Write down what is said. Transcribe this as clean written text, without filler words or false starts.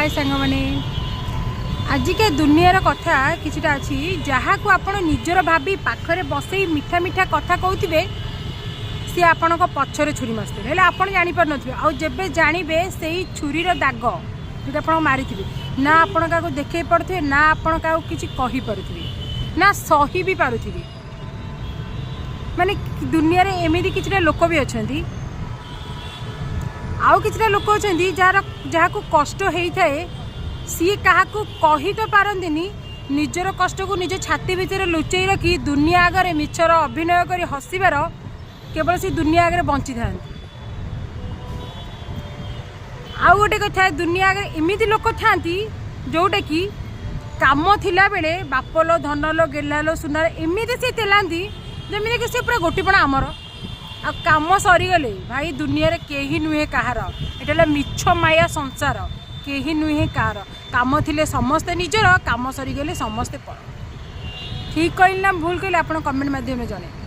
ହାଏ ସାଙ୍ଗମାନେ, ଆଜିକା ଦୁନିଆର କଥା କିଛିଟା ଅଛି। ଯାହାକୁ ଆପଣ ନିଜର ଭାବି ପାଖରେ ବସେଇ ମିଠା ମିଠା କଥା କହୁଥିବେ, ସିଏ ଆପଣଙ୍କ ପଛରେ ଛୁରୀ ମାରୁଥିବେ, ହେଲେ ଆପଣ ଜାଣିପାରୁନଥିବେ। ଆଉ ଯେବେ ଜାଣିବେ, ସେଇ ଛୁରୀର ଦାଗ ଯେଉଁଟା ଆପଣ ମାରିଥିବେ, ନା ଆପଣ କାହାକୁ ଦେଖେଇ ପାରୁଥିବେ, ନା ଆପଣ କାହାକୁ କିଛି କହିପାରୁଥିବେ, ନା ସହି ବି ପାରୁଥିବେ। ମାନେ ଦୁନିଆରେ ଏମିତି କିଛିଟା ଲୋକ ବି ଅଛନ୍ତି। ଆଉ କିଛିଟା ଲୋକ ଅଛନ୍ତି, ଯାହାକୁ କଷ୍ଟ ହେଇଥାଏ, ସିଏ କାହାକୁ କହି ତ ପାରନ୍ତିନି। ନିଜର କଷ୍ଟକୁ ନିଜ ଛାତି ଭିତରେ ଲୁଚେଇ ରଖି ଦୁନିଆ ଆଗରେ ମିଛର ଅଭିନୟ କରି ହସିବାର, କେବଳ ସେ ଦୁନିଆ ଆଗରେ ବଞ୍ଚିଥାନ୍ତି। ଆଉ ଗୋଟେ କଥା, ଦୁନିଆ ଆଗରେ ଏମିତି ଲୋକ ଥାଆନ୍ତି, ଯେଉଁଟାକି କାମ ଥିଲାବେଳେ ବାପଲୋ, ଧନଲୋ, ଗେଲାଲୋ, ସୁନାର ଏମିତି ସିଏ ତେଲାନ୍ତି, ଯେମିତିକି ସେ ପୁରା ଗୋଟିପଣା ଆମର। ଆଉ କାମ ସରିଗଲେ, ଭାଇ, ଦୁନିଆରେ କେହି ନୁହେଁ କାହାର। ଏଇଟା ହେଲା ମିଛ ମାୟା ସଂସାର, କେହି ନୁହେଁ କାହାର। କାମ ଥିଲେ ସମସ୍ତେ ନିଜର, କାମ ସରିଗଲେ ସମସ୍ତେ ପର। ଠିକ୍ କହିଲି ନା ଭୁଲ କହିଲି, ଆପଣ କମେଣ୍ଟ ମାଧ୍ୟମରେ ଜଣେଇବେ।